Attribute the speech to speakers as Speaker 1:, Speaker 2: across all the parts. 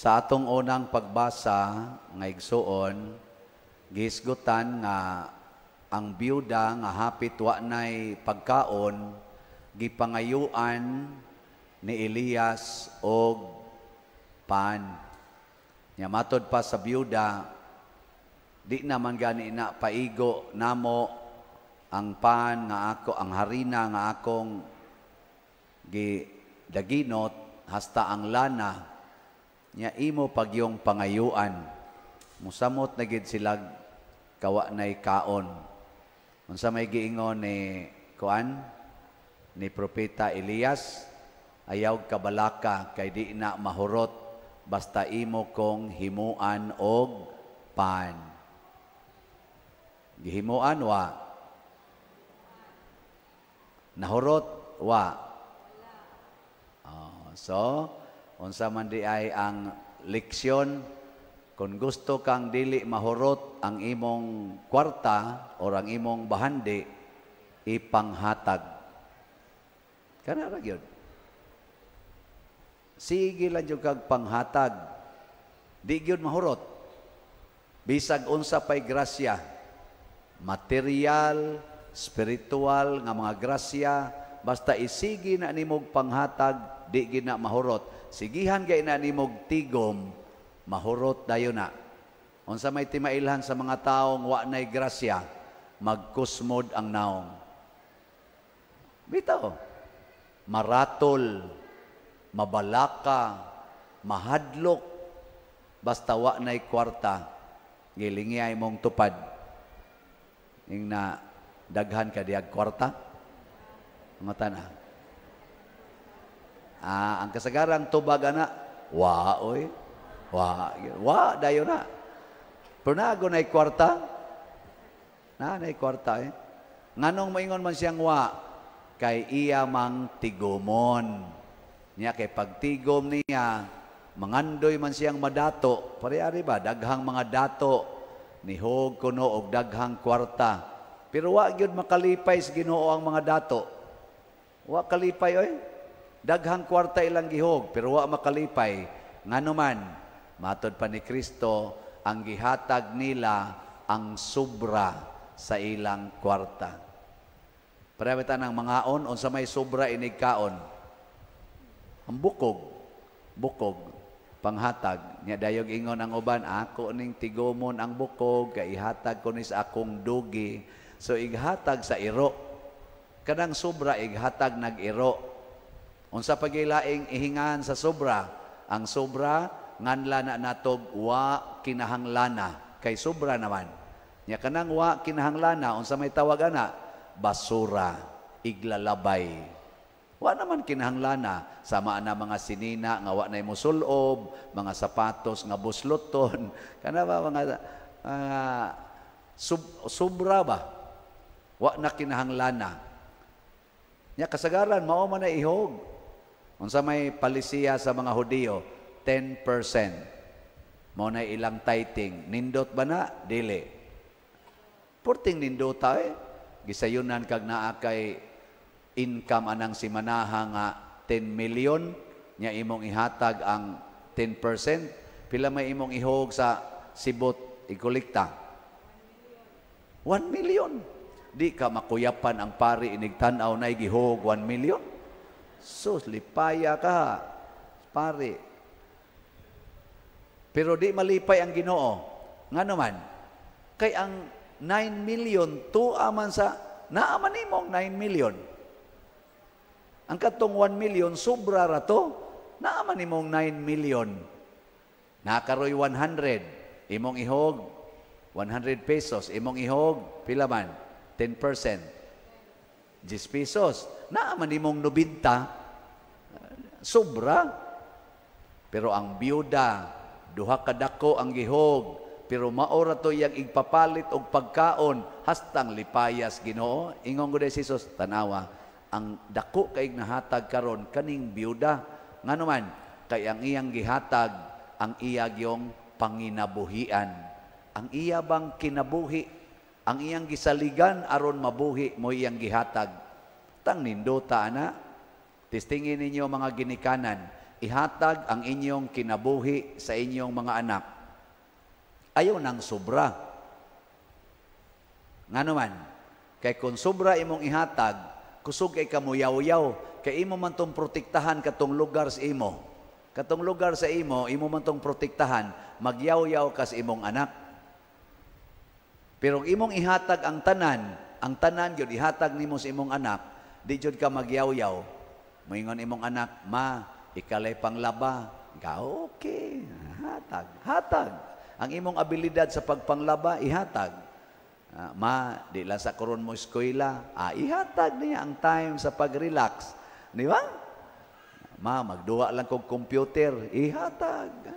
Speaker 1: Sa atong unang pagbasa nga igsuon, gihisgutan nga ang byuda nga hapit wa nay pagkaon, gipangayuan ni Elias og pan. Nya matod pa sa byuda, di naman gani na paigo namo ang pan nga ako, ang harina nga akong gidaginot hasta ang lana, nya imo pagyong pangayuan. Musamot na gid sila kawa nay kaon. Unsa may giingon ni kuan ni Propeta Elias? Ayaw kabalaka kay di na mahurot, basta imo kong himuan og pan. Gihimuan, wa? Nahurot, wa? Oh, so unsa man di ay ang leksyon? Kung gusto kang dili mahurot ang imong kwarta or ang imong bahandi, ipanghatag. Kana ra gyud. Sige lang jud kag panghatag. Di gyud mahurot. Bisag unsa pay grasya, material, spiritual nga mga grasya, basta isigi na nimog panghatag, di gid na mahurot. Sigihan gay na nimog tigom, mahurot dayon na. Unsa may timailhan sa mga taong wa nay grasya? Magkusmod ang naong. Bitaw. Maratol, mabalaka, mahadlok, basta wa nay kwarta, gilingiyay mong tupad. Ing na daghan ka diag kwarta? Mga tana. Ah, ang kasagarang tubag ana, wa oy. Wa, wa dayon na. Pero naago nay kwarta? Na nay kwarta eh. Nganong maingon man siyang wa? Kay iya mang tigumon. Niya kay pagtigom niya, mangandoy man siyang madato. Pare-ari ba daghang mga dato nihog kuno og daghang kwarta. Pero wa gyud makalipay sa Ginoo ang mga dato. Wa kalipay oy. Daghang kwarta ilang gihog pero wa makalipay. Ngano man, matod pa ni Kristo, ang gihatag nila ang sobra sa ilang kwarta. Pareha ng mangaon, unsa may sobra inig kaon? Ang bukog, bukog, panghatag. Nya dayog ingon ang uban, ako ning tigomon ang bukog, kay ihatag ko ni sa akong dugi. So ighatag sa iro. Kanang sobra ighatag nag-iro. Unsa pagilaing ihingan sa sobra? Ang sobra nganla na natog wa kinahanglana, kay sobra naman. Nya kanang wa kinahanglana, unsa may tawag ana? Basura, iglalabay. Wa naman kinahanglana, sama na mga sinina nga wa nay musulob, mga sapatos nga busloton, kana ba mga sobra ba? Wa na kinahanglana. Nya kasagaran mao man na ihog. Unsa may palisiya sa mga Hudiyo? 10%. Mao na ilang tithing. Nindot ba na? Dili. Porting nindota eh. Gisayunan kag naa kay income anang simanaha nga 10 million, nya imong ihatag ang 10%, pila may imong ihog sa sibot ikolekta? 1 million. Di ka makuyapan ang pari inig tan-aw na gihog 1 million. Sus, lipaya ka, pari. Pero di malipay ang Ginoo. Ngano man? Kay ang 9 million, tuwa man sa, naaman nimong 9 million. Ang katong 1 million, sobra ra to, naaman nimong 9 million. Nakaroy 100, imong ihog, 100 pesos, imong ihog, pila man? 10%. 10 pesos. Naaman nimong 90, sobra. Pero ang byuda, duha ka dako ang gihog, pero maora to iyang igpapalit og pagkaon hastang lipayas Ginoo. Ingon gud si Jesus, tanawa, ang dako kay nahatag karon kaning byuda. Ngano man? Kay ang iyang gihatag ang iya gyong panginabuhian. Ang iya bang kinabuhi, ang iyang gisaligan aron mabuhi mo iyang gihatag. Tang nindota ana. Testingin ninyo mga ginikanan, Ihatag ang inyong kinabuhi sa inyong mga anak. Ayaw nang sobra. Ngano man, kay kung sobra imong ihatag, kusog kay kamuyaw-yaw, kay imo man tong protektahan katong lugar sa imo. Katong lugar sa imo, imo man tong protektahan, magyaw-yaw ka sa imong anak. Pero imong ihatag ang tanan gyud ihatag nimo sa imong anak, di jud ka magyaw-yaw. Moingon imong anak, "Ma, ikalay panglaba." Ka, okay, hatag, hatag. Ang imong abilidad sa pagpanglaba, ihatag. "Ma, di lang sa karon mo eskwela." Ihatag niya ang time sa pag-relax. Di ba? "Ma, magduwa lang kog computer." Ihatag.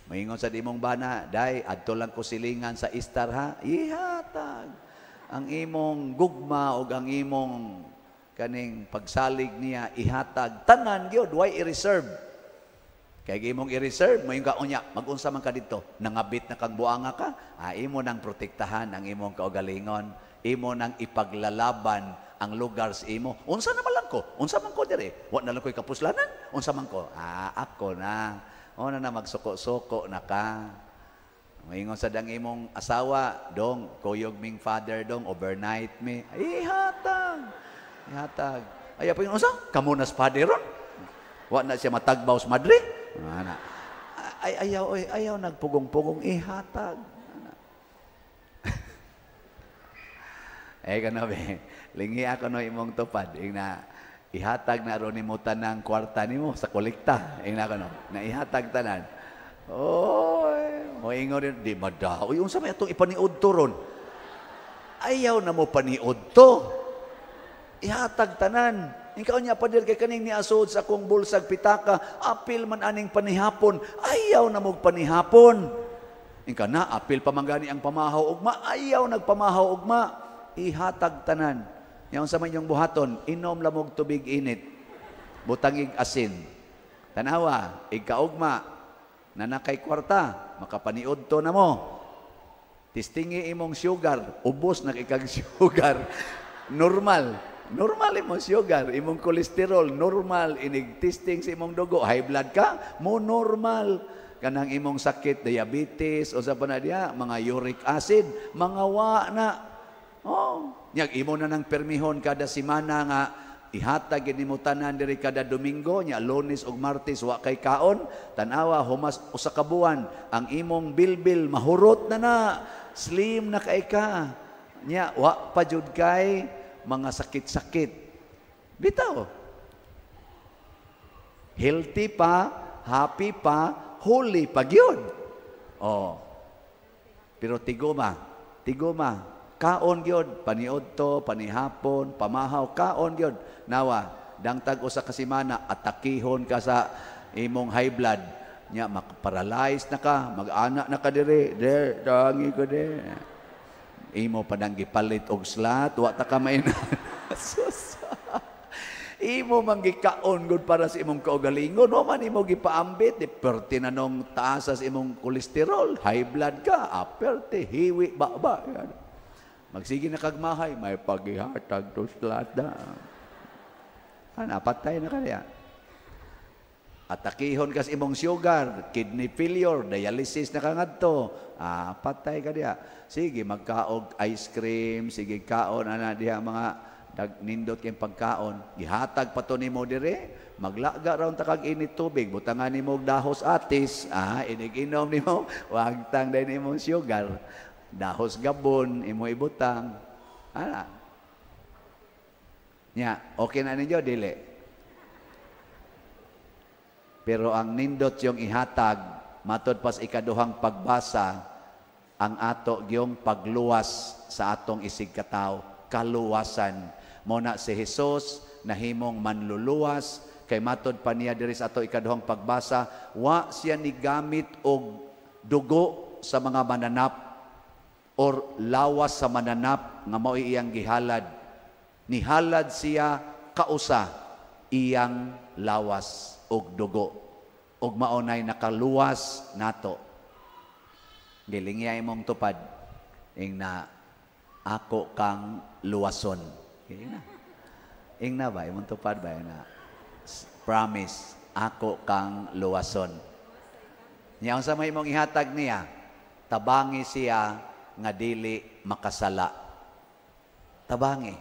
Speaker 1: Maingon sa imong bana, "Day, adto lang ko silingan sa Star ha." Ihatag. Ang imong gugma o ang imong kaning pagsalig niya, ihatag. Tanan gyud, why i-reserve? Kay imong i-reserve, moingon ka unya, mag-unsa man ka dito, nangabit na kang buanga ka, imo nang protektahan ang imong kaugalingon, imo nang ipaglalaban ang lugar sa imo. Unsa naman lang ko? Unsa man ko dire? Wa na lang ko'y kapuslanan? Unsa man ko? Ako na. O na na magsuko-suko na ka. Maingon sa dang imong asawa, "Dong, kuyog ming father dong, overnight mi." Ihatag. Ihatag. Ay, pa unsa? Kamo nas father ron? Wa na siya matagbaw sa madre? Ana. Ay, ayaw, ay, ayaw nagpugong-pugong, ihatag. Ana. Eh, kano be, lingi ako no imong tupad. Ing na, ihatag na ron nimo tanang kwarta nimo sa kolekta. Ing na kano, na ihatag tanan. Oy, moingon rin, di mada. Uy, unsa may atong ipaniud to ron? Ayaw na mo paniud to. Ihatag tanan. Ikaw niya pader kay kaning niasod sa akong bulsag pitaka, apil man aning panihapon. Ayaw na mo panihapon. Ingka na, apil pa man gani ang pamahaw ugma. Ayaw nagpamahaw ugma. Ihatag tanan. Yaon sa man inyong buhaton, inom lamog tubig init. Butangig asin. Tanawa, igkaugma, na nakay kwarta, makapaniod to na mo. Tistingi imong sugar, ubos na ikag sugar. Normal. Normal imong sugar, imong kolesterol, normal. Inig testing sa imong dugo, high blood ka, mo normal. Kanang imong sakit, diabetes, o sa pa na diya, mga uric acid, mga wa na. Oh, nyag imo na nang permihon kada semana nga ihatag gid nimo tanan diri kada Domingo, nya Lunes ug Martes wa kay kaon. Tan-awa humas usa ka buwan ang imong bilbil mahurot na na, slim na kay ka, nya wa pa jud kay mga sakit-sakit. Bitaw, healthy pa, happy pa, holy pa gyud. Oh, pero tiguma, tiguma, kaon gyud, paniudto, panihapon, pamahaw, kaon gyud. Nawa, dangtag usa ka semana, atakihon ka sa imong high blood. Nya makaparalyze na ka, mag-ana na ka dire, de, dangi ko de. Imo pa nang gipalit og slot, wa ta ka mainan. Sus. Imo man gikaon gud para sa imong kaugalingon, wa man imo gipaambit, di perti na nung taas sa imong kolesterol, high blood ka, perte, hiwi ba ba. Yan. Magsige na kagmahay, may paghihatag to slot na. Napatay na kaya. Atakihon kas imong sugar, kidney failure, dialysis na kangadto. Patay ka diya. Sige, magkaog ice cream, sige kaon ana diha mga nindot kayong pagkaon. Gihatag pa to nimo dire, maglaga raon ta kag init tubig, butangan nimo og dahos atis, inig-inom nimo, wagtang din imong sugar. Dahos gabon, imo ibutang. Ana. Nya, okay na ninyo, dili. Pero ang nindot yung ihatag, matod pas ikaduhang pagbasa, ang ato gyung pagluwas sa atong isig katawo, kaluwasan. Mo na si Jesus nahimong manluluwas, kay matod pa niya diri sa ato ikaduhang pagbasa, wa siya nigamit og dugo sa mga mananap or lawas sa mananap nga mao'y iyang gihalad. Nihalad siya kausa iyang lawas og dugo og maunay nakaluwas nato. Gilingya imong tupad ing na ako kang luwason. Ing na. Ing na ba imong tupad ba na promise. ako kang luwason. Nya unsa may imong ihatag niya? Tabangi siya nga dili makasala. Tabangi.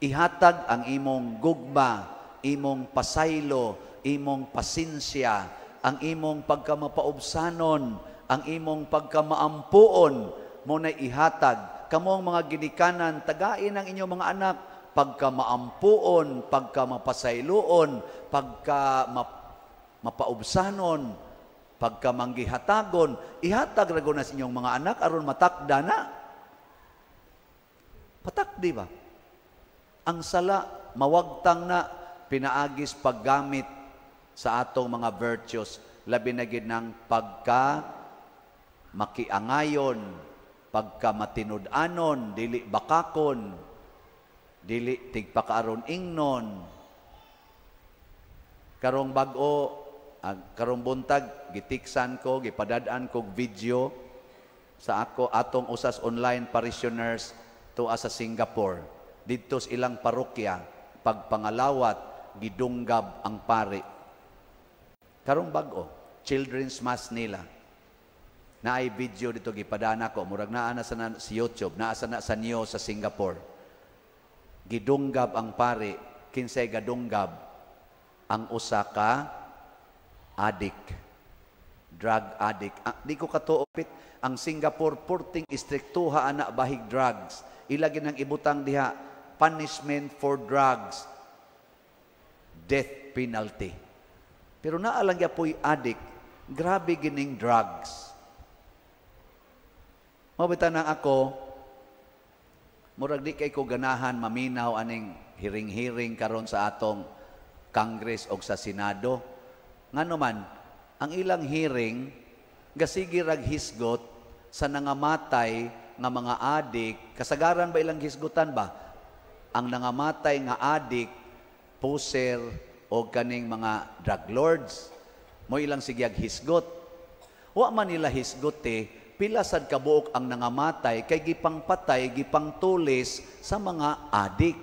Speaker 1: Ihatag ang imong gugma, imong pasaylo, imong pasensya, ang imong pagkamapaubsanon, ang imong pagkamaampuon, mo na ihatag. Kamong mga ginikanan, tagain ang inyong mga anak, pagkamaampuon, pagkamapasayloon, pagka mapaubsanon, pagkamanggihatagon, ihatag ra na sa inyong mga anak aron matakda na. Patakdi ba? Ang sala, mawagtang na, pinaagis paggamit sa atong mga virtues, labi na gid ng pagka makiangayon, pagka matinud-anon, dili bakakon, dili tigpakaaron ingnon. Karong bag-o, karong buntag, gitiksan ko, gipadad-an kog video sa ako atong usas online parishioners tuwa sa Singapore. Didto sa ilang parokya, pagpangalawat, gidunggab ang pari. Karong bag-o, Children's Mass nila. Naay video dito gipadana ko, murag naa na sa si YouTube, naa sa na sa news sa Singapore. Gidunggab ang pari, kinsay gadunggab? Ang usa ka addict, drug addict. Ah, di ko katuo ang Singapore purting istriktuha ana bahig drugs. Ilagi nang ibutang diha, punishment for drugs, death penalty. Pero naa lang gyapoy addict, grabe gining drugs. Mao nang ako, murag di kay ko ganahan maminaw aning hearing-hearing karon sa atong Congress o sa Senado. Ngano man, ang ilang hearing, gasige rag hisgot sa nangamatay nga mga adik, kasagaran ba ilang hisgutan ba? Ang nangamatay nga adik, puser o kaning mga drug lords. Mo ilang sigyag hisgot. Wa man nila hisgot eh, pila sad kabuok ang nangamatay kay gipangpatay, gipangtulis sa mga adik.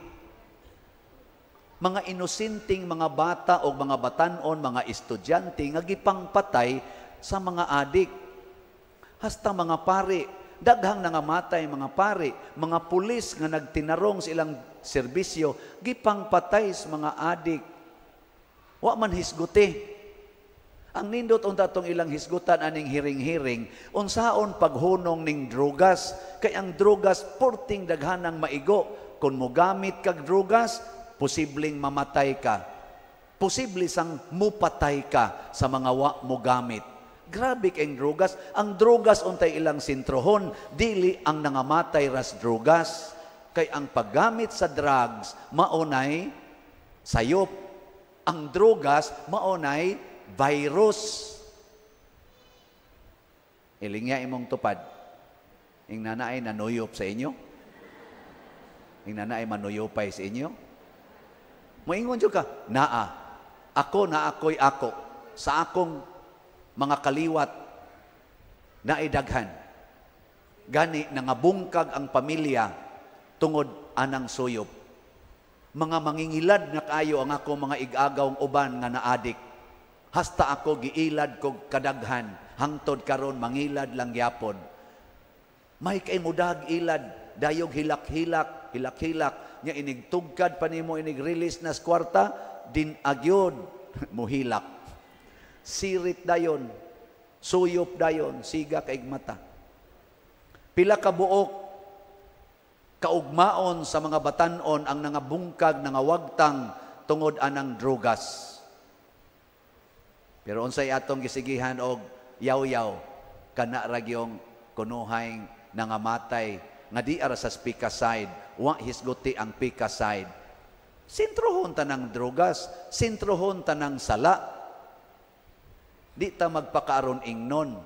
Speaker 1: Mga inosenteng mga bata o mga batanon, mga estudyante nga gipangpatay sa mga adik. Hasta mga pari, daghang nangamatay mga pari, mga pulis nga nagtinarong sa ilang serbisyo, gipangpatay sa mga adik. Wa man hisguti. Ang nindot unta tong ilang hisgutan aning hearing-hearing, unsaon paghunong ning drugas, kay ang drugas porting daghanang maigo. Kung mogamit kag drugas, posibleng mamatay ka. Posible sang mupatay ka sa mga wa mo gamit. Grabe kay drugas. Ang drugas untay ilang sintrohon, dili ang nangamatay ras drugas. Kay ang paggamit sa drugs maunay sayop. Ang drugas maunay virus. Ilingya imong tupad. Ing nanaay nanuyop sa inyo. Ing nanaay manuyopay sa inyo. Moingon jud ka, naa. Ako na ako'y ako. Sa akong mga kaliwat naidaghan. Gani nangabungkag ang pamilya tungod anang suyop. Mga mangingilad na kayo ang ako mga igagawng uban nga naadik. Hasta ako giilad kog kadaghan, hangtod karon mangilad lang gyapon. May kay mudag ilad, dayog hilak-hilak, hilak-hilak, nya inig tugkad pa nimo inig release nas kwarta, din agyod muhilak. Sirit dayon, suyop dayon, siga kaig mata. Pila ka buok kaugmaon sa mga batanon ang nangabungkag, nangawagtang tungod anang drugas. Pero unsay atong gisigihan og yaw-yaw, kana ra gyung kunuhay nangamatay nga di ara sa pika side, wa hisguti ang pika side. Sintrohon ta ng drugas, sintrohon ta ng sala. Di ta magpakaaron ingnon.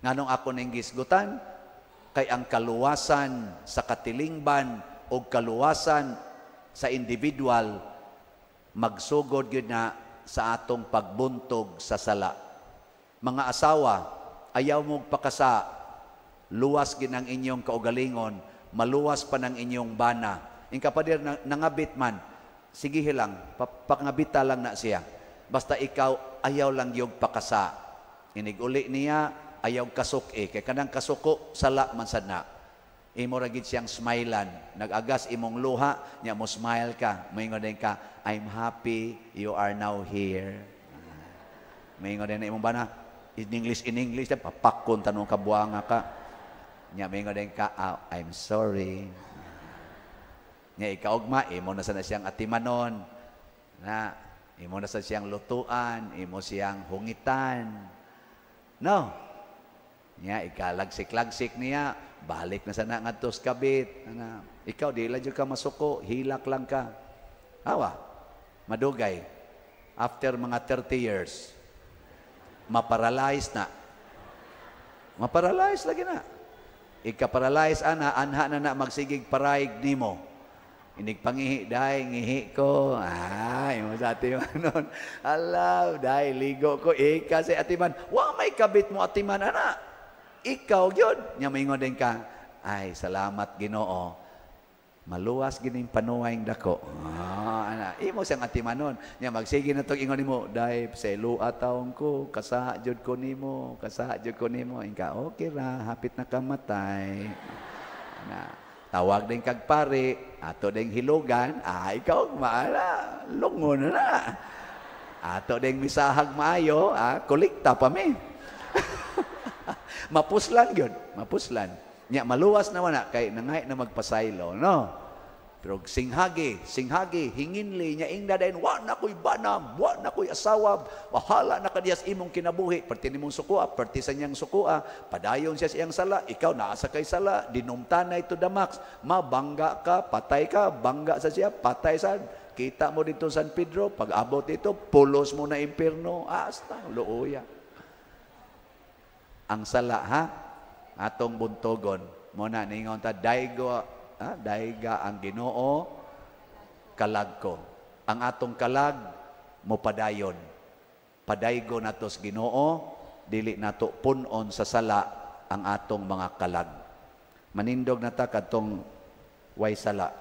Speaker 1: Nganong ako ning gisgutan? Kay ang kaluwasan sa katilingban o kaluwasan sa individual magsugod gyud na sa atong pagbuntog sa sala. Mga asawa, ayaw mong pakasa, luwas gid ang inyong kaugalingon, maluwas pa ng inyong bana. Ing kapader nangabit man, sige lang, pakngabita lang na siya. Basta ikaw ayaw lang gyud pakasa. Inig uli niya, ayaw kasuk-i. Kay kanang kasuko, sala man sad na. Imo ra gid siyang smilean. Nag-agas imong luha, nya mo smile ka. Moingon din ka, "I'm happy you are now here." Moingon din na imong bana, in English, in English, papakon tanong ka buanga ka. Nya moingon din ka, "Ah, I'm sorry." Nya ikaugma, imo na sana siyang atimanon. Na, imo na sa siyang lutuan, imo siyang hungitan. No? Nya ikalagsik-lagsik niya, balik na sana ngadto sa kabit. Ana, ikaw di lang jud ka masuko, hilak lang ka. Awa, madugay. After mga 30 years, maparalyze na. Maparalyze lagi na. Ika-paralyze ana, anha na na magsigig paraig nimo. Inig pangihi, "Day, ngihi ko." Ah, imo sa atiman nun. "Alaw, day, ligo ko." Ika si atiman, wa may kabit mo atiman, ana. Ikaw yun. Nya maingon din ka, "Ay, salamat Ginoo. Maluwas gining panuway dako." Ah, ana. Imo siyang atimanon. Nya magsige na tong ingon nimo, "Day, selo taon ko, kasa jud ko nimo, kasa jud ko nimo." Inka, "Okay ra, hapit na kamatay." Na, tawag din kag pare, ato ding hilugan, ah, ikaw maala, lungon na na. Ato ding misahag maayo, ah, kolekta pa mi. Mapuslan gyud, mapuslan. Nya maluwas na wala kay nangay na magpasaylo, no? Pero singhagi, singhagi, hinginli, nya ingda dayon, "Wa na ko'y bana, wa na ko'y asawa, bahala na kadiyas imong kinabuhi." Perti nimong sukua, perti sa niyang sukua, padayon siya sa iyang sala, ikaw naa sa kay sala, dinumtanay to the max, mabangga ka, patay ka, bangga sa siya, patay sa. Kita mo dito San Pedro, pag abot dito, pulos mo na impierno, hasta, luoya. Ang sala, ha? Atong buntogon. Mo na, ningon ta, daigo, ha? Daiga ang Ginoo, kalag ko. Ang atong kalag, mo padayon. Padaygo nato sa Ginoo, dili nato punon sa sala ang atong mga kalag. Manindog na ta kadtong way sala.